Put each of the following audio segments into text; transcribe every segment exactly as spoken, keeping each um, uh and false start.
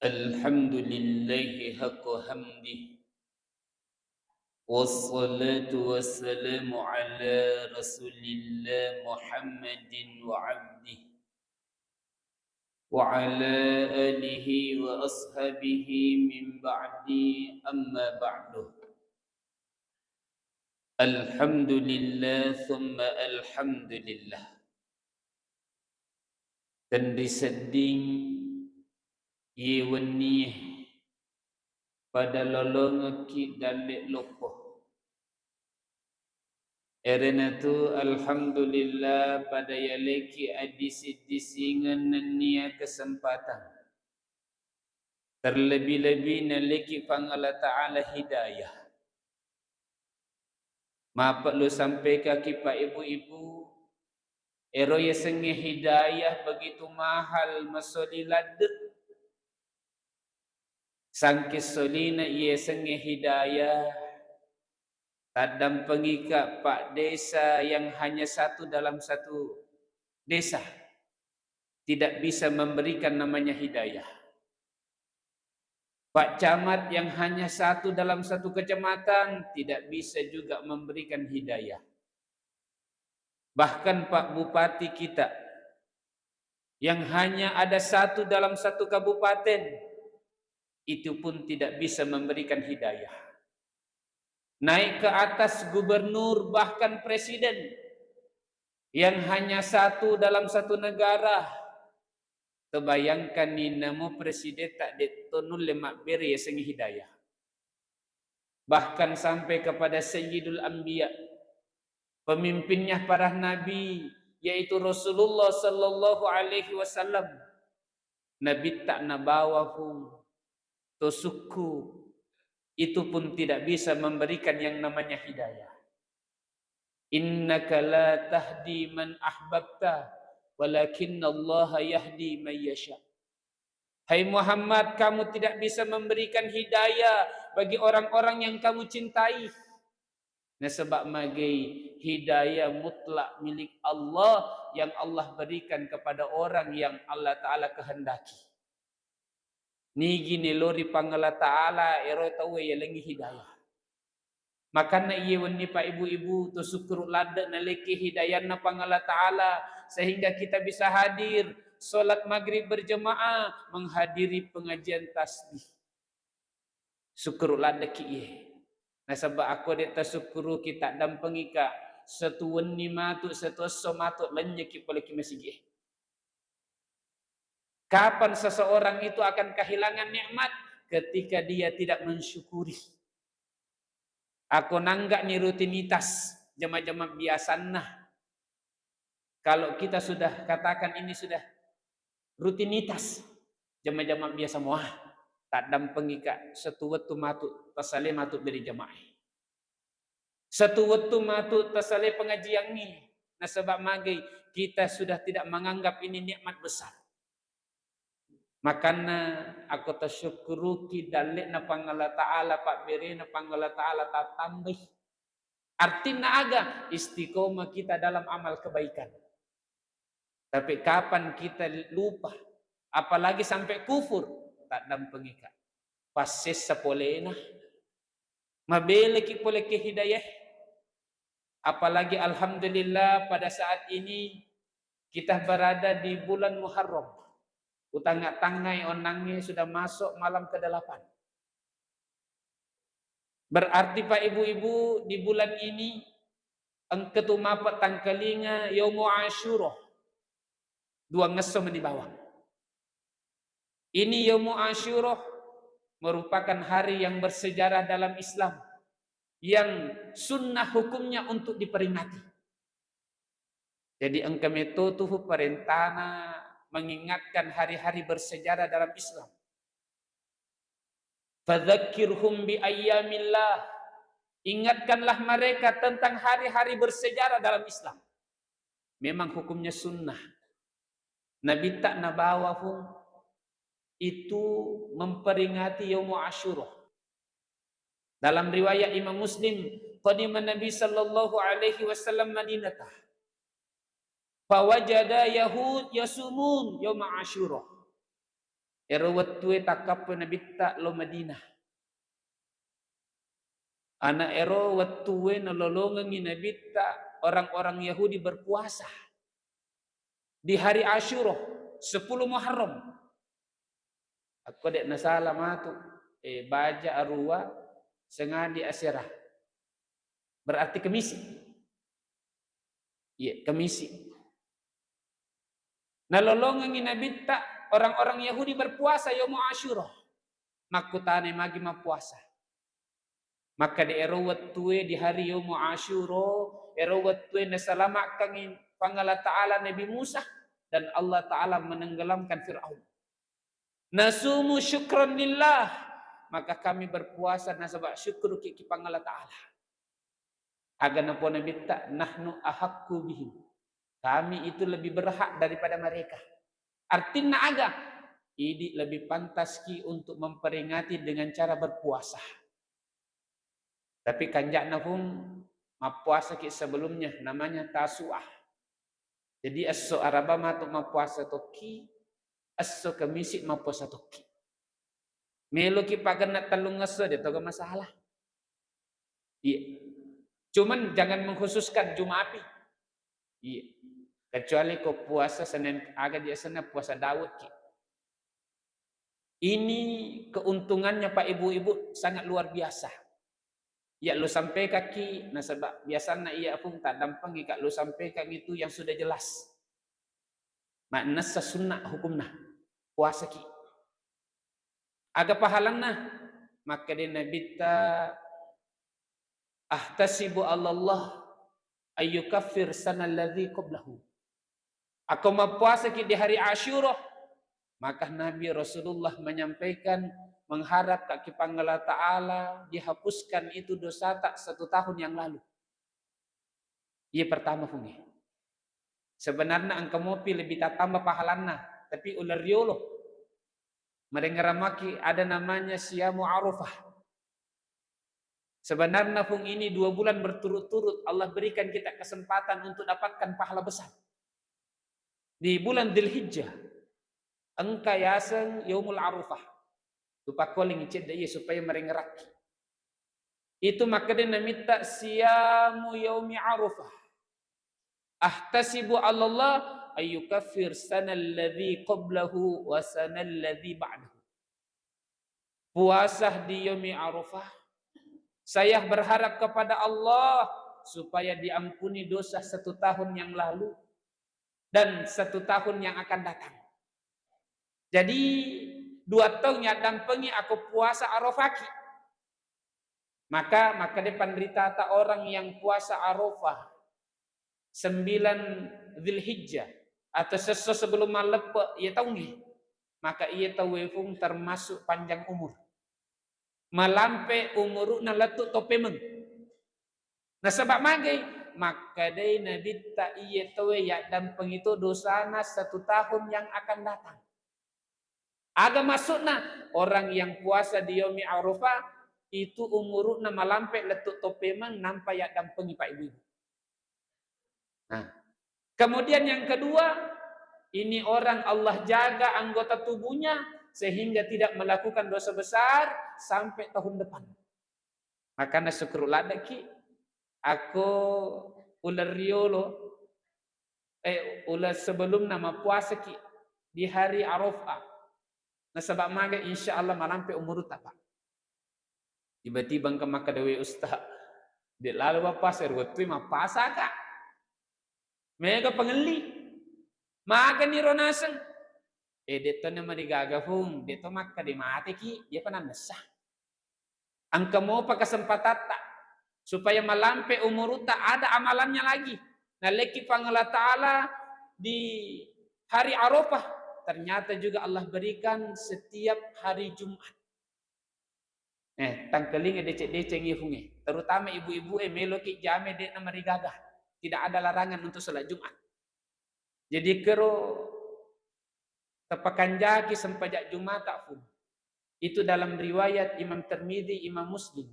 الحمد لله حق حمده، والصلاة والسلام على رسول الله محمد وعبده، وعلى آله وأصحابه من بعده، أما بعد. الحمد لله ثم الحمد لله. Tenrisedding iye wennie pada lolongekki dalle loppo. Erenatu alhamdulillah pada yaleki addisi-disingeng nennia kesempatan. Terlebih-lebih naleki Puang Allah Ta'ala hidayah. Mapellu sampaikaki, Pak, Ibu-ibu, ero yasengnge hidayah begitu mahal, masoli ladde. Sangking solina iyasengnge hidayah, taddampengika, Pak, desa yang hanya satu dalam satu desa tidak bisa memberikan namanya hidayah. Pak Camat yang hanya satu dalam satu kecamatan tidak bisa juga memberikan hidayah. Bahkan Pak Bupati kita yang hanya ada satu dalam satu kabupaten, itu pun tidak bisa memberikan hidayah. Naik ke atas gubernur, bahkan presiden yang hanya satu dalam satu negara, Tebayangkanni namo presiden ta detto nulle mabbere yasengnge hidayah. Bahkan sampai kepada Sayyidul Anbiya, pemimpinnya para nabi, yaitu Rasulullah sallallahu alaihi wasallam. Nabitta nabawa, Puang, to sukku, itu pun tidak bisa memberikan yang namanya hidayah. Innaka la tahdi man ahbabta, walakinnallaha yahdi man yasha. Hai Muhammad, kamu tidak bisa memberikan hidayah bagi orang-orang yang kamu cintai. Nasaba magai, hidayah mutlak milik Allah yang Allah berikan kepada orang yang Allah Ta'ala kehendaki. Nigi nelo ri Puang Allah Ta'ala ero tauwe yalengngi hidayah. Makanna iye wenni, Pak, Ibu-ibu, to sukkuru ladde naleki hidayanna Puang Allah Ta'ala sehingga kita bisa hadir sholat maghrib berjamaah, menghadiri pengajian tasbih. Sukkuru laddeki iye. Nasaba akko de tasukkuruki, taddampengika, setu wenni matu, setu esso matu, lennyeki poleki masigi e. Kapan seseorang itu akan kehilangan nikmat? Ketika dia tidak mensyukuri. Ako nangga'ni rutinitas jama-jama biasanna. Kalau kita sudah katakan ini sudah rutinitas, jama-jama biasa mua, taddampengika setu wettu matu, tasale matu dari jamaah. Satu wettu matu tasale pengajiangngi, nasaba magai kita sudah tidak menganggap ini nikmat besar. Makanna ako tasyukkuruki dalle'na Puang Allah Ta'ala, pabberena Puang Allah Ta'ala tatambai. Artinna aga? Istiqomah kita dalam amal kebaikan. Tapi kapan kita lupa, apalagi sampai kufur, taddampengika. Passessa polena. Mabeleki pole ke hidayah. Apalagi alhamdulillah pada saat ini kita berada di bulan Muharram. Utangnga-tangngai onnangnge sudah masuk malam kedelapan. Berarti, Pak, Ibu-ibu, di bulan ini engka tu mappa tangkalinga Yaumu Asyura. Duangngesso meni bawang. Ini Yaumu Asyura merupakan hari yang bersejarah dalam Islam, yang sunnah hukumnya untuk diperingati. Jadi engka metto tu parentana mengingatkan hari-hari bersejarah dalam Islam. Fadzakirhum bi ayyamillah. Ingatkanlah mereka tentang hari-hari bersejarah dalam Islam. Memang hukumnya sunnah. Nabitta nabawa, Puang, itu memperingati Yaumu Asyura. Dalam riwayat Imam Muslim, qadima Nabi sallallahu alaihi wasallam Madinata. Fawajada Yahud yasumun Yauma Asyura. Ero wettue takkappo Nabitta lo Madinah. Ana ero wettue nalolongengngi Nabitta orang-orang Yahudi berpuasa di hari Asyura, sepuluh Muharram. Akko de' nasala matu, eh, baja arua sengadi asera. Berarti kemisi. Iya, kemisi. Nalolongengngi Nabitta orang-orang Yahudi berpuasa yomo Asyura. Makkutanai magi mappuasa. Makkeda ero wettue di hari yomo Asyura, ero wettue nasalamakkangngi Puang Allah Ta'ala Nabi Musa dan Allah Ta'ala menenggelamkan Fir'aun. Nasumu syukran lillah, maka kami berpuasa nasaba syukuruki ki Puang Allah Ta'ala. Aga napo Nabitta, nahnu ahaqqu bihim. Kami itu lebih berhak daripada mereka. Artinna aga? Idi lebih pantas ki untuk memperingati dengan cara berpuasa. Tapi kanja'na pun mappuasa ki sebelumnya, namanya Tasu'ah. Jadi esso Araba matu mappuasa tokki, esso Kemisi mappuasa tokki. Meloki pagenna tellung esso, de' toga masalah. Iya. Cuman jangan mengkhususkan Jumapi. Iya. Kecuali ko puasa Senin, aga dia sana puasa Daud ki. Ini keuntungannya, Pak, Ibu-ibu, sangat luar biasa. Iya, lo sampaikan ki, nasaba biasanna iya pun taddampengi ka lo sampaikan itu yang sudah jelas. Mannessa sunnah hukumna. Puasa ki. Aga pahalanna? Makkeda Nabitta, "Ahtasibu 'alallah ayyukaffir sanalladzi qablahu." Ako mappuasaki di hari Asyura, maka Nabi Rasulullah menyampaikan, mengharap ka ki Puang Allah Ta'ala dihapuskan itu dosata satu tahun yang lalu. Iya pertama fungi. Sebenarnya engka mopi lebih tatamba pahalanna, tapi uleng riolo. Marengngerang maki ada namanya siyamu Arafah. Sebenarnya pun ini dua bulan berturut-turut Allah berikan kita kesempatan untuk dapatkan pahala besar. Di bulan Dzulhijjah, engka yaseng Yaumul Arafah. Tupakkoling cedde iya supaya marengngerakki. Itu makkeda Nabitta, "Siyamu yaumi Arafah. Ahtasibu 'alallah ayyukaffir sanalladzi qablahu wa sanalladzi ba'dahu." Puasa di yaumi Arafah, saya berharap kepada Allah supaya diampuni dosa satu tahun yang lalu dan satu tahun yang akan datang. Jadi, dua taung yaddampengi ako puasa Arafaki. Maka, makkeda panritata orang yang puasa Arafah sembilan Dzulhijjah atau sesso sebelum malleppe iya taungnge, maka iya tauwe pun termasuk panjang umur. Malampe umuru'na lettu toppemeng. Nasaba magai? Makkedai Nabitta, iye tauwe yaddampengi to dosana satu tahun yang akan datang. Aga maksudna? Orang yang puasa di yaumi Arafah itu umuru'na malampe lettu toppemeng nampa yaddampengi, Pak, Ibu-ibu. Nah, kemudian yang kedua, ini orang Allah jaga anggota tubuhnya sehingga tidak melakukan dosa besar sampai tahun depan. Makana syukur ladeki, ako uleng riolo, eh, uleng sebelumna mappuasaki di hari Arafah. Nasaba maga, insya Allah malampe umurutta, Pak. Tiba-tiba engka makkeda, "We Ustaz, de lalo mappasa, ri wettui mappasaka." Mega pangelli. Magani ro naseng. Eh, de to namarigaga, Fung, de to makkeda mateki, iya pa nannessa. Engka mopa kesempatatta supaya malampe umurutta, ada amalannya lagi. Nalekki Puang Allah Ta'ala di hari Arafah, ternyata juga Allah berikan setiap hari Jumat. Eh, tangkelinga deceng-deceng iye, Fung, eh. Terutama ibu-ibu, eh, meloki jame de'na marigaga. Tidak ada larangan untuk salat Jumat. Jadi kero tapakanjaki sempajang Jumata, Fung. Itu dalam riwayat Imam Tirmidzi, Imam Muslim.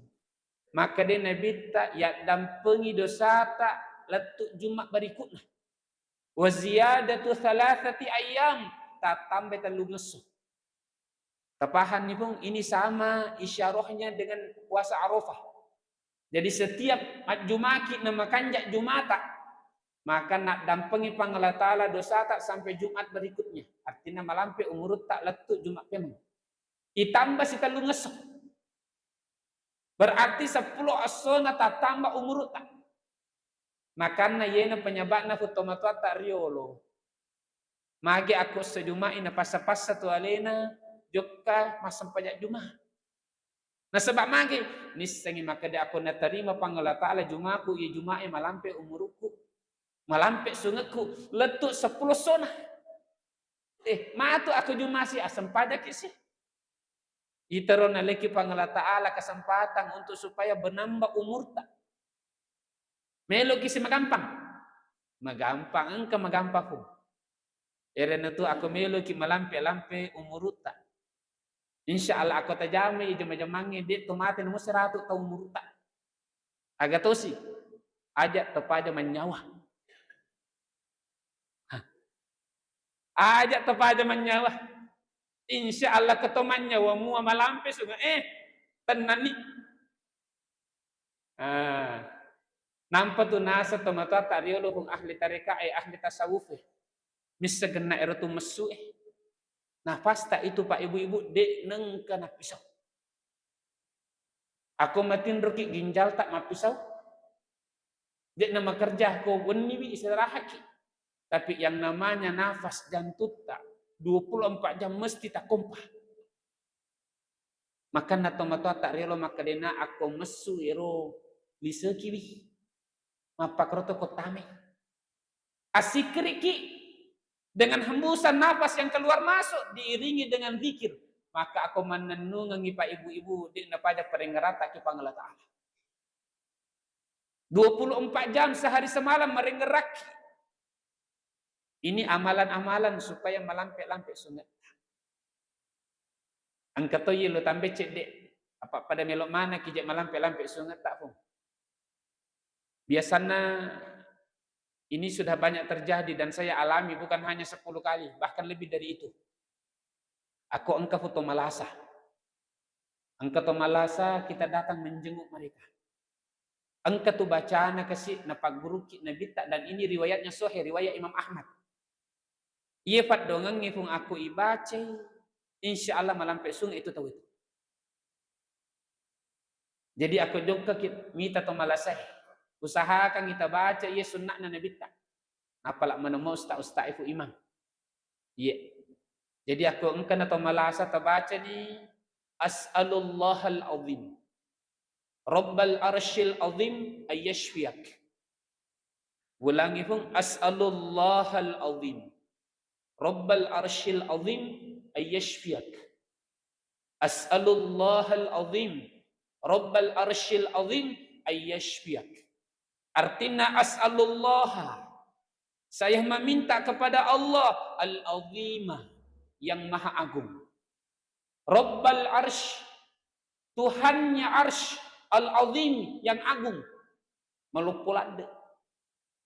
Makkeda Nabitta, yaddampengi dosata lettu Jumat berikutna. Wa ziyadatu thalathati ayyam, tattambai tellungesso. Tapahanni pung, ini sama isyarahnya dengan puasa Arafah. Jadi setiap majjumaki na makanja jumata, maka naddampengi Puang Allah Ta'ala dosata sampai Jumat berikutnya. Artinya malampe umurutta lettu Jumat pemeng. Itamba sitellung esso. Berarti seppulo essona tattamba umurutta. Makanna yena penyebabna fu tomatoatta riolo. Magi akko sejumai napassa-passa tu alena jokka massempajang juma. Nasaba magi nissengi makkeda akko natarima Puang Allah Ta'ala jumaku, iya jumae malampe umurukku, malampe sungekku, lettu seppulo essona. Eh, matu akko jumasi asempajaki si. Itaro naleki Puang Allah Ta'ala kesempatan untuk supaya menambah umurta. Meloki si magampang. Magampang, engka magampang pung. Erena tu aku meloki malampe-lampe umurutta. Insya Allah aku tajamai jama-jamangnge, de to mate nomor seratu tau umurutta. Aga tosi, aja to paja mannyawa. Hah. Aja to paja mannyawa. Insya Allah keto mannyawa mua malampe sunga. Eh, tennanni. Ah. Nampa tu nasa tomatoatta riolo pung ahli tareka e, ahli tasawuf e. Missa genna ero tu messu e. Nafasta itu, Pak, Ibu-ibu, de nengka napisau. Ako matinroki ginjalta mappisau. De na makerja ko wenniwi istirahatki. Tapi yang namanya nafas jantutta dua puluh empat jam mesti takompa. Makanna tomatoatta riolo makkedena akko messu ero lisekiwi. Mappakroto ko tame. Assikkiriki dengan hembusan nafas yang keluar masuk diiringi dengan zikir. Maka akko mannennungengi, Pak, Ibu-ibu, de napaja parengngerataki Puang Allah Ta'ala. Dua puluh empat jam sehari semalam marengngerakki. Ini amalan-amalan supaya malampe-lampe sungetta. Engka to yello tambe cedde. Apa pada melo manaki je malampe-lampe sungetta pung. Biasanna ini sudah banyak terjadi dan saya alami bukan hanya sepuluh kali, bahkan lebih dari itu. Ako engka foto malasa. Engka to malasa kita datang menjenguk mereka. Engka tu bacana kasi napagguruki nabitta, dan ini riwayatnya sahih, riwayat Imam Ahmad. Iye faddongengnge fung ako ibacai, insya Allah malampe sunge itu tau itu. Jadi ako jokkaki mita to malasae, usahakan ita baca iye sunna'na nabitta. Apala maneng ustaz-ustaz ifu imam. Iya. Jadi ako engka na to malasa tabacani, "As'alullahal azim, Rabbal arsyil azim ayyashfiyak." Ulangi fung, "As'alullahal azim, Rabbal arsyil azim ayyashfiyak." "As'alullahal azim, Rabbal arsyil azim ayyashfiyak." Artinya, "As'alullaha, saya meminta kepada Allah, al-azima, yang maha agung. Rabbal arsh, Tuhannya arsh, al-azim, yang agung." Maloppo ladde.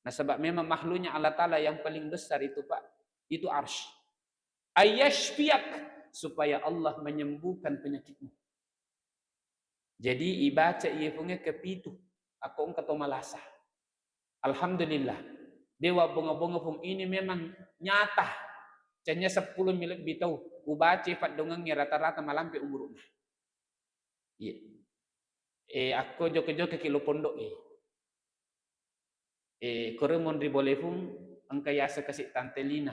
Nasaba memang makhluknya Allah Ta'ala yang paling besar itu, Pak. Itu arsh. Ayyashfiyak, supaya Allah menyembuhkan penyakitmu. Jadi ibaca iye funge kepitu, ako engka to malasa. Alhamdulillah. Dewa bonga-bonga fung ini memang nyata. Canya sepuluh mi lebbi tau. Ubaca faddongengnge rata-rata malampe umuruna. Iya. Eh, akko joke-joke ki lo pondok e. Eh, kore monri bolefung engka yaseng kasi Tante Lina.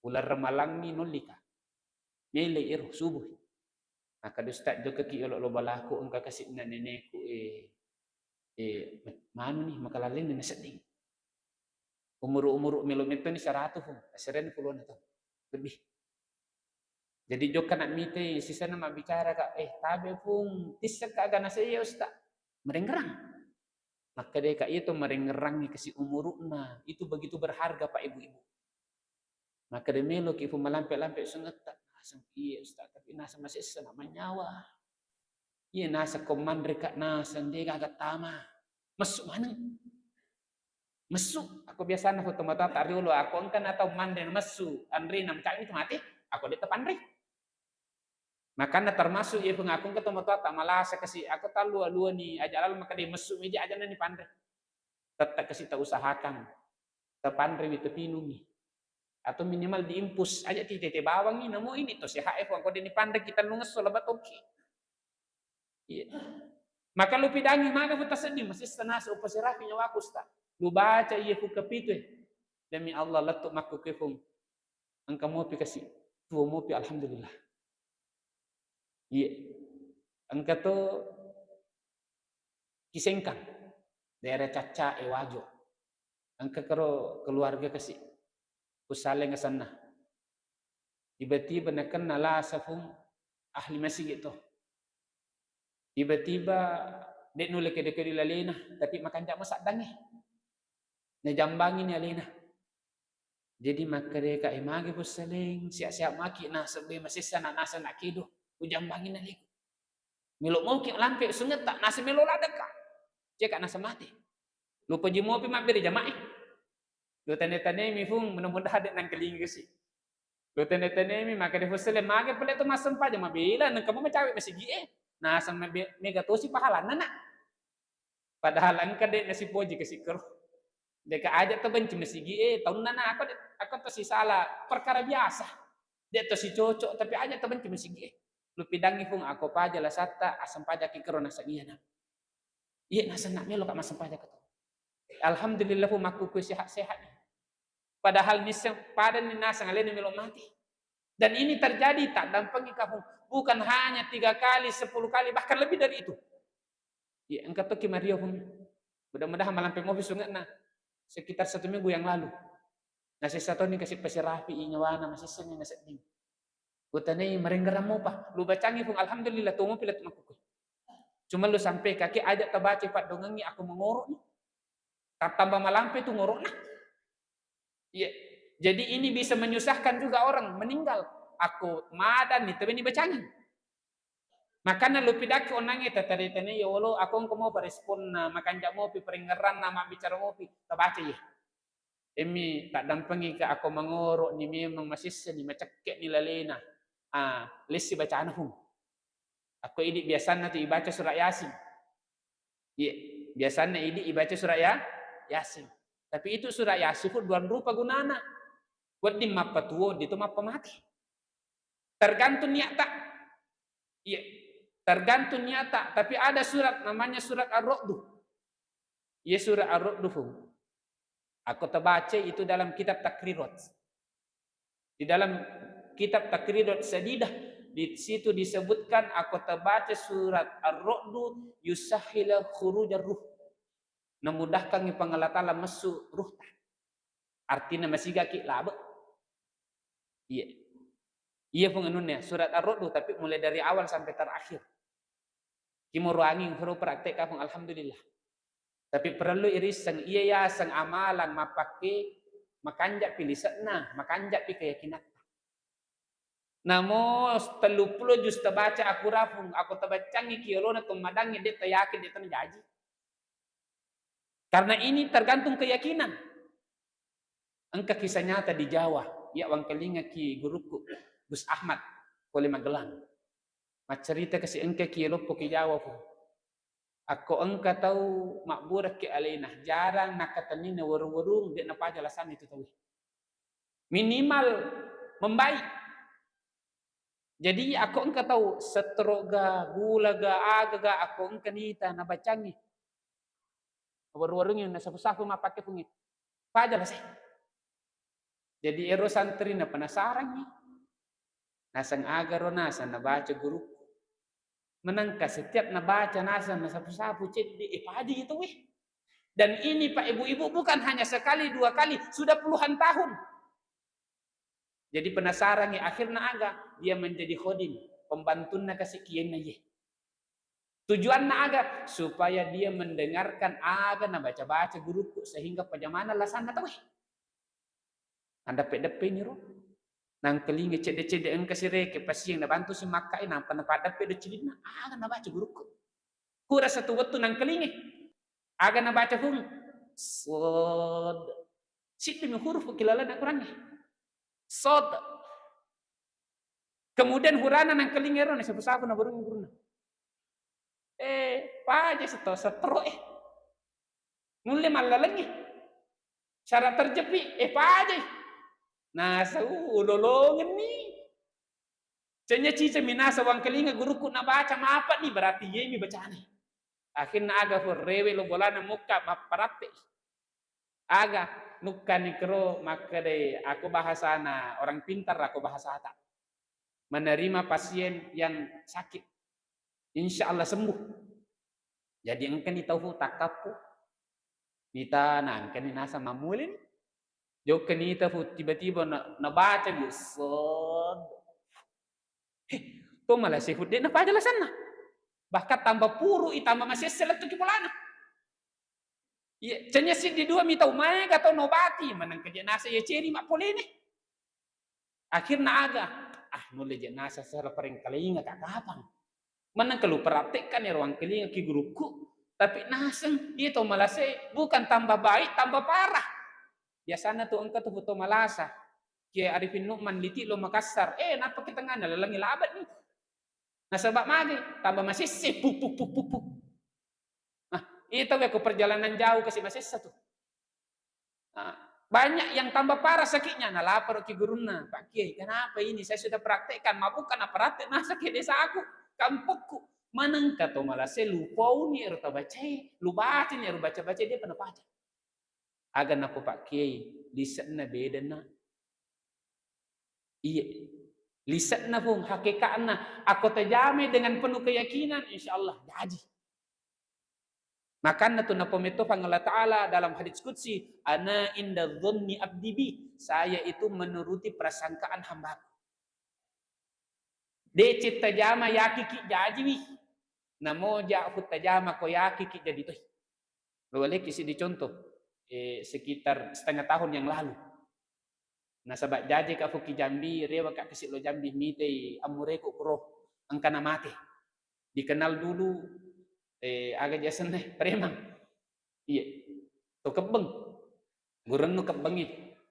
Ulareng malangngi nollika. Mele ero subuh. Maka ustaz joke ki yolo lo balaku engka kasi na neneku, eh, eh, manu ni makalaleng na sedding. Umuru-umuru melo metto ni saratu fung, aseren puluhan tahun lebih. Jadi jokka nak mite sisana mabbicara, Kak, eh, tabe fung, tissek ka agana saya, Ustaz. Merengerang. Maka deh, Kak, itu merengerang ni kasi umuruna, itu begitu berharga, Pak, Ibu-ibu. Maka deh melo ki fung malampe-lampe sungetta, naseng iya, Ustaz, tapi naseng masessa nak manyawa. Iya naseng ko manre, Kak, naseng de gaga tama. Messu maneng. Messu, ako biasana foto mata tak riolo, ako engka na tau manre messu, anre na mencak itu mati, ako de tepanre. Makanna termasuk iya pengaku engka tomatoatta malasa kasi, aku talua-luani aja lalu makkeda messu meja aja nani panre. Tetap kasi ta usahakan. Tapanrewi, tapinungi. Atau minimal diimpus aja ti tete bawangi, namo ini to sehat e, ko de' ni panre kita nungesso laba toki. Iya. Maka lu pidangi maga fu tasedding, masessa nasa upaserapi nyawaku sta. Lu baca iya fu kapitu e. Demi Allah, lettu makku kefung. Engka mopi kasi, tuo mopi, alhamdulillah. Iya. Engka to Kisengkang, daerah Cacca e Wajo. Engka kero keluarga kasi, Pusaleng asenna. Tiba-tiba nakenna lasa fung ahli masigi to. Tiba-tiba de' nulle kede-kede lalena, tapi makanja' mo saddangnge. Najambangi ni alena. Jadi makkedaka, "E, magi Pusaleng, sehat-sehat maki naseng be masessa na naseng nakkedo, ujambangi naleku. Melo moki lampe sungetta, naseng melo ladekka. Ceka naseng mate. Lupa ji mopi mabbere jamae." Lu tane-tanemi fung, mudah-mudahan de' nangkelingi kasi. Lu tane-tanemi, makkeda Pusaleng, "Magi pale to massempajang mabela, nengka mo macawe masigi e. Naseng mabe-, mega tosi pahalanna, Nak." Padahal engka de' nasipoji kasi kero. Deka aja tabenci masigi e, taunna na ako de-, ako to sisala perkara biasa. De' to sicocok, tapi aja tabenci masigi e. Lu pidangi fung, ako paja lasatta, asempajaki kero naseng iyana. Iya naseng nak melo ka massempajang keto. Alhamdulillah fung, makkukue sehat-sehat. Padahal nisseng pada ni naseng alena melo mati. Dan ini terjadi, tak dampengi ka fung. Bukan hanya tiga kali, sepuluh kali, bahkan lebih dari itu. Iya, engka tokki Mario fung. Mudah-mudahan malampe mopi sunge'na sekitar satu minggu yang lalu. Nasessa toni kasi pasirapi i nyawana, masessani nasedding. Kutanai marenggerang mopa. Lu bacangi fung, alhamdulillah, to mopi lettu makkukue. Cuma lu sampai kaki aja tabaca paddongengi, aku mengorok ni. Tattamba malampe tu ngorokna. Iya. Jadi ini bisa menyusahkan juga orang meninggal. Aku madan ni, tapi ni bacangi. Makana lu pidakki onnangnge tatare-tane yolo, aku engko mopa responna, makanja mopi, parengngeranna, mabbicara mopi, tabaca ye. Emmi taddampengi ka ako mangoro ni, memang masessa ni, macekke ni lalena. Ah, lessi bacana fung. Ako idi biasanna tu ibaca surat Yasin. Iya, biasanna idi ibaca surat ya, Yasin. Tapi itu surat Yasin pun dua rupa gunana. Wedding mappatuo, ditu mappamati. Tergantung niatta. Iya, tergantung niatta. Tapi ada surat namanya surat Ar-Ra'du. Iya, surat Ar-Ra'du fung. Aku terbaca itu dalam kitab Takrirat. Di dalam kitab Takrirat Sadidah, di situ disebutkan, aku terbaca surat Ar-Ra'du, yusahhila khurujar ruh. Memudahkan Puang Allah Ta'ala masuk ruhta. Artinya masigaki labe. Iya. Iya fung anunna, surat Ar-Ra'du, tapi mulai dari awal sampai terakhir. Kimoro anging huru praktek kapung, alhamdulillah. Tapi perlu irisseng, iya yaseng amalang mappakke, makanja pi lise'na, makanja pi keyakinatta. Namo telluppulo juz tabaca akurafung, ako tabacangi ki yolona to madangngi, de tayakin, de tanajaji. Karena ini tergantung keyakinan. Engka kisah nyata di Jawa, iya wangkalingaki gurukku, Gus Ahmad, pole Magelang. Maccerita kasi engka ki loppo ki Jawa fu. Akko engka tau mabburaki alena, jarang nakatennina warung-warung, de napaja lasanna itu tau. Minimal membaik. Jadi, akko engka tau stroke ga, gula ga, aga ga, akko engka nita nabacangi. Waru-warungi nasapu-sapu mappakke fungi. Paja lase. Jadi, ero santri na penasarangi. Naseng aga ro naseng nabaca gurukku. Menengka setiap nabaca naseng nasapu-sapu cedde, eh, paja itu weh. Dan ini, Pak, Ibu-ibu, bukan hanya sekali, dua kali, sudah puluhan tahun. Jadi penasaran ya, akhirnya aga, dia menjadi khodim, pembantunna kasi kiyenna ye. Tujuanna aga, supaya dia mendengarkan aga nabaca-baca gurukku, sehingga pajamana lasanna tauwe. Andappe-deppe ni ro. Nangkelingi cedde-cedde engka sireke pasieng nabantu si makkai, nampa napaddeppe do cilinna, aga nabaca gurukku. Kura satu wettu nangkelingi. Aga nabaca hung. Sod. Siddimi huruf kilalana kurangi. Sod. Kemudian hurana nangkalinga ero, nasapu-sapu naburung guruna. Eh, paja seto-, setro, eh. Nulle mallalengi. Syarat terjepi, eh, pajai. Nasau ulolongenni. Cenya cica minasa wangkalinga guruku nabaca mapa ni, berarti yemi bacane. Akhirna aga fu rewe lo bolana mukka mapparatte. Aga nukkani kero makkedai, aku bahasana orang pintar, aku bahasata. Menerima pasien yang sakit. Insya Allah sembuh. Jadi engkani tau fu takkappu. Nita nangkani naseng mammulini. Jokka nita fu tiba-tiba na, nabaca gi, sod. Heh, to malasai fu de' napaja lasanna. Bahkan tambah puru i, tambah masesse lettuki bolana. Iya, cenya siddi dua mi tau maega tau nobati, manengka je naseng iya ceri mappolene. Akhirna aga, ah, nulle je naseng sera parengkalinga ka kapang. Manengka lu praktekkan ero wangkalinga ki gurukku, tapi naseng iya tau malasai bukan tambah baik, tambah parah. Biasana tu engka tu fu to malasa. Kiai Arifin Nukman Liti lo Makassar, eh, nappa ki tengana lalengi labat ni. Nasaba magi, tambah masesse, puk, puk, puk, puk, puk. Nah, itu ko perjalanan jauh kasi masessa tu. Nah, banyak yang tambah parah sakitnya, nalapor ki gurunna, "Pak Kiai, kenapa ini? Saya sudah praktekkan, mabukka napraktek naseng ki desaku, kampokku." Manengka to malasai, lupauni ero tabacae, lubacani ero baca-baca, de' pa napaja. Aga nappa Pak Kiai, lise'na beda na. Iya. Lise'na pun hakekatna, ako tajamai dengan penuh keyakinan, insya Allah jaji. Makanna tu napometto Puang Allah Ta'ala dalam hadits qudsi, "Ana inda dhanni abdi bi," saya itu menuruti persangkaan hambaku. Deceng tajama yakiki jajiwi. Namo ja fu tajama ko yakiki jadi toi. Lo waleki siddi contoh, eh, sekitar setengah tahun yang lalu. Nasaba jaji ka fuki Jambi, rewa ka kasi lo Jambi, mitei amureku kuro, engka na mate. Dikenal dulu, eh, aga jasenna, preman. Iya. To Kebbeng. Gubernur Kebbengi,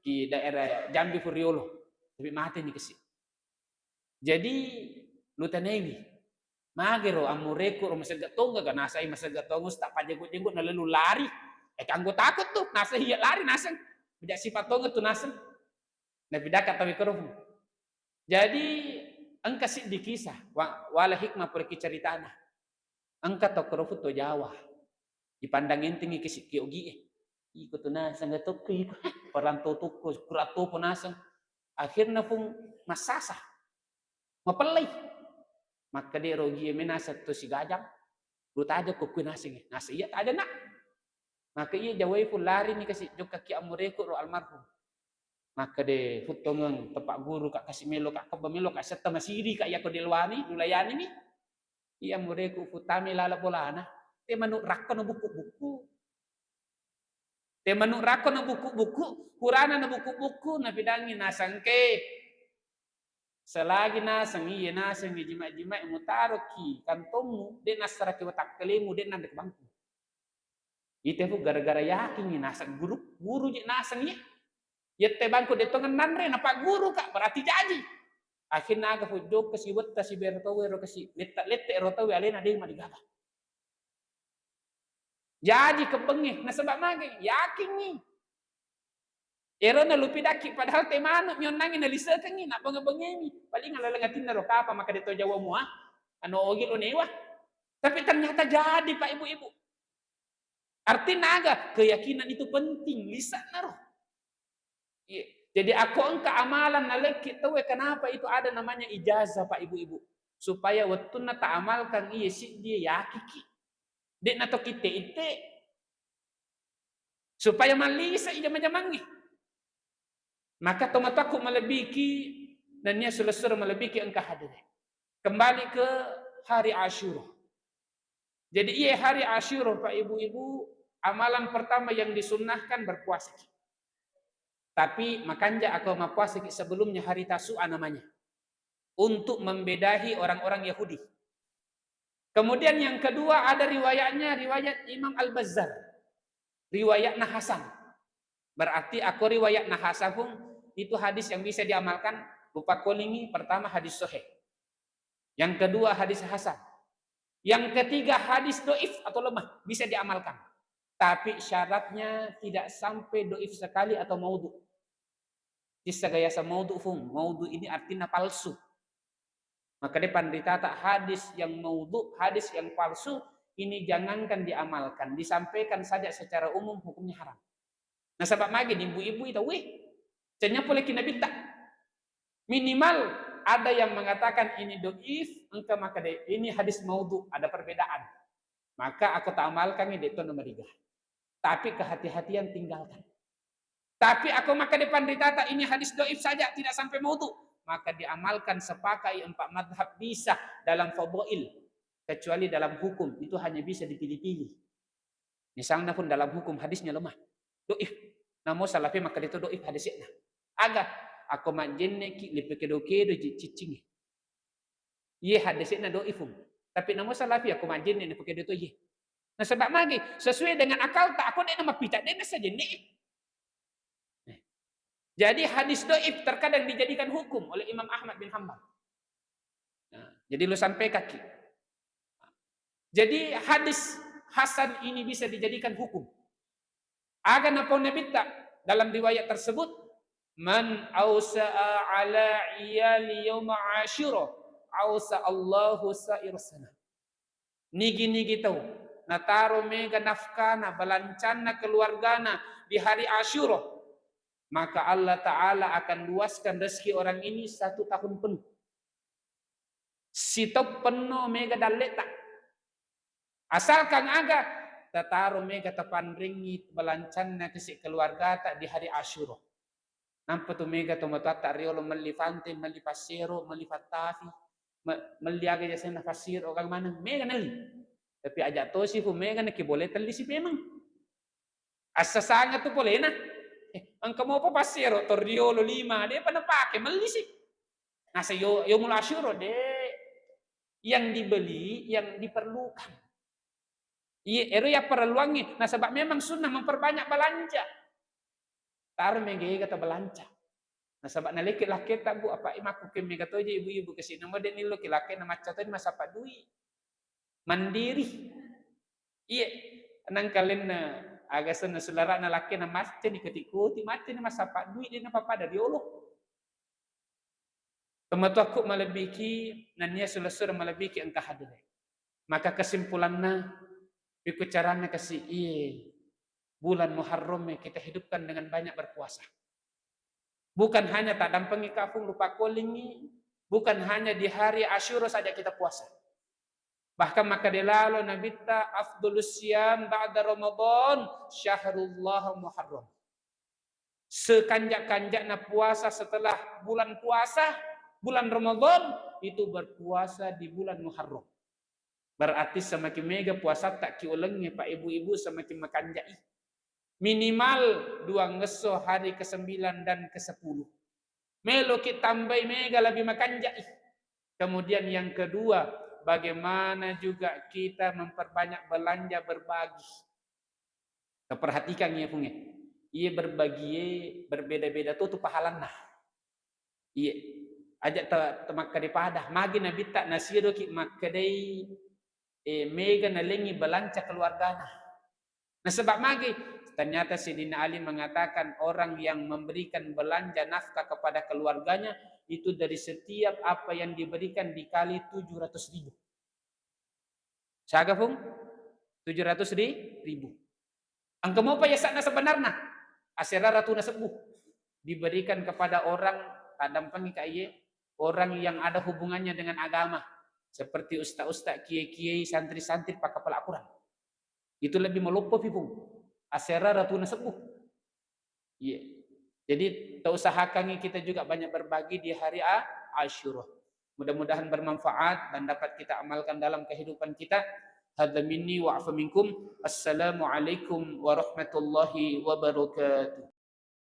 ki daerah Jambi Furiolo. Tapi mate ni kasi. Jadi, lutanaiwi. Magero amureku ro masegga tongga ga nasai masegga tongo sta pajenggo-jenggo nalelu lari. Eh, kanggo takut tu, nasai iya lari naseng. Beda sifat tongo tu naseng. Nabi daka tawi kerofu. Jadi, engka siddi kisah, wa-, wala hikmah pura ki ceritana. Engka to kerofu to Jawa. Dipandang entengi ke sikki ogi e. Iko tu naseng ga tokko iko. Perantau tokko, kurattopo naseng. Akhirna pun massasa. Mapellai. Makkeda ero ogi e menaseng to sigajang. Lu taja ko kui naseng e. Naseng iya taja nak. Maka iya jawai pun lari ni kasi jokka ki amureku ro almarhum. Makkeda futtongeng tepak guru ka kasi melo ka kebba melo ka setta masiri ka iya ko delwani, nulayani mi. Iya mureku futami lala bolana. Te manu rakko na buku-buku. Te manu rakko na buku-buku, kurana na buku-buku, napidangi nasengke. Selagi naseng iye naseng jima-jima mutaroki kantongmu, de nassaraki watakkalemu, de nanre bangku. Ite fu gara-gara yakingi naseng guru, guru je naseng iye. Yette bangku de tongeng nanre, napagguru ka, berarti jaji. Akhirna aga fu jokka siwetta sibero tau ero kasi letta-lette ero tau alena de madigaga. Jaji kebbengnge, nasaba mage yakingngi. Ero nalupidakki padahal te manu mionnangi nalisekengngi, nabbenge-bengemi. Paling laleng atinna ro kapa maka de to Jawa mua, ano ogi lo newa. Tapi ternyata jadi, Pak, Ibu-ibu. Artinya aga? Keyakinan itu penting, lise'na ro. Iya. Jadi, ako engka amalan nalekki tauwe, kenapa itu ada namanya ijazah, Pak, Ibu-ibu? Supaya wettunna taamalkan iye siddi yakiki. De na to kitte-itte. Supaya mallisa i jama-jamangnge. Maka tomatoakku malebbiki, nennia sulessuro malebbiki engka hadere. Kembali ke hari Asyura. Jadi, iye hari Asyura, Pak, Ibu-ibu, amalan pertama yang disunnahkan berpuasaki. Tapi makanja ako mappuasaki sebelumnya hari Tasu'a namanya. Untuk membedahi orang-orang Yahudi. Kemudian yang kedua ada riwayatnya, riwayat Imam Al-Bazzar. Riwayatna Hasan. Berarti ako riwayatna Hasan pun itu hadis yang bisa diamalkan, Lupa kolingi, pertama hadis sahih. Yang kedua hadis hasan. Yang ketiga hadis doif atau lemah, bisa diamalkan. Tapi syaratnya tidak sampai doif sekali atau maudhu. Tissa gayasa maudhu, fung. Maudhu ini artinya palsu. Maka dia pandita tak hadis yang maudhu, hadis yang palsu ini jangankan diamalkan, disampaikan saja secara umum hukumnya haram. Nasaba magi ibu-ibu itu, weh, cenya pole ki nabitta. Minimal ada yang mengatakan ini doif, engka maka de, ini hadis maudhu, ada perbedaan. Maka aku tak amalkan ini, itu nomor tiga. Tapi kehati-hatian tinggalkan. Tapi aku maka di pandita tak ini hadis doif saja, tidak sampai maudhu, maka diamalkan, sepakai empat madhab bisa dalam fadhail, kecuali dalam hukum itu hanya bisa dipilih-pilih. Misalnya pun dalam hukum hadisnya lemah, doif. Namo salafi maka itu doif hadisnya. Aga, aku majenne ki lipe kedo-kedo ji ciccingi. Iye hadisnya doifum. Tapi namo salafi aku majenne ni pakai itu iye. Nasaba magi sesuai dengan akal tak aku dek nama pita dek nasa jenne. Jadi hadis doif terkadang dijadikan hukum oleh Imam Ahmad bin Hambal. Nah, jadi lu sampai kaki. Jadi hadis hasan ini bisa dijadikan hukum. Aga napau nabitta dalam riwayat tersebut, "Man ausa'a ala iyali yauma Asyura, ausa Allahu sa'ir sana." Nigi-nigi tau nataro mega nafkana, balancanna keluargana di hari Asyura, maka Allah Ta'ala akan luaskan rezeki orang ini satu tahun penuh. Sitau penno mega dalleta. Asalkan aga tataro mega tapanrengi balancanna kasi keluargata di hari Asyura. Nampa tu mega tomatoatta riolo melli fante, melli passero, melli fattafi, me-, melli aga jasenna fassiro, aga maneng, mega nelli. Tapi aja tosi fu mega na ki boleh telli si memang. Assasanga tu polena. Eh, engka mopa passero to riolo lima, depa napake, melli si. Nasa yo, yo mula asyuro, de, yang dibeli, yang diperlukan. Iya, ero ya perluangi. Nasaba memang sunnah memperbanyak belanja. Taro mega ega ta belanja. Nasaba naleki lakketa, Bu, apa imakku ke mega toje ibu-ibu ke sini mode nilo ki lakke na macca to masapa dui. Mandiri. Iya, nang kalenna aga senna sularana lakke na macca ni koti-koti, macca ni masapa dui de na papada riolo. Tomatoakku malebbiki, nennia sulessureng malebbiki engka hadere. Maka kesimpulanna, piku caranna kasi, iye, bulan Muharram kita hidupkan dengan banyak berpuasa. Bukan hanya tak dampengi kafung lupa kolingi, bukan hanya di hari Asyura saja kita puasa. Bahkan maka delalo Nabitta, "Afdulus siyam ba'da Ramadan syahrullah Muharram." Sekanjak-kanjakna puasa setelah bulan puasa, bulan Ramadan, itu berpuasa di bulan Muharram. Berarti semakin mega puasa tak ki ulengi, Pak, ibu-ibu, semakin makanjai. Minimal dua ngesso hari kesembilan dan kesepuluh. Meloki tambai mega lebih makanjai. Kemudian yang kedua, bagaimana juga kita memperbanyak belanja berbagi. Taperhatikan ya, Fung, ya. Iya berbagie berbeda-beda tuh, tuh pahalanna. Iya. Aja ta-, ta makkeda pada. Magi Nabitta nasiroki makkedai, eh, mega nalengi belanca keluargana. Nasaba magi? Ternyata Sayyidina Ali mengatakan orang yang memberikan belanja nafkah kepada keluarganya itu dari setiap apa yang diberikan dikali tujuh ratus ribu. Siaga, Fung? Tujuh ratus ri-, ribu. Engka mopa yasakna sebenarna? Asera ratuna sebbu. Diberikan kepada orang, tadampengi ka iye, orang yang ada hubungannya dengan agama. Seperti ustaz-ustaz, kiai-kiai, santri-santri, pakkapala Quran. Itu lebih maloppo pi, Fung. Asera ratuna sebbu. Iya. Jadi, tausahakangi kita juga banyak berbagi di hari A-, Asyura. Mudah-mudahan bermanfaat dan dapat kita amalkan dalam kehidupan kita. Hadza minni wa afa minkum. Assalamualaikum warahmatullahi wabarakatuh.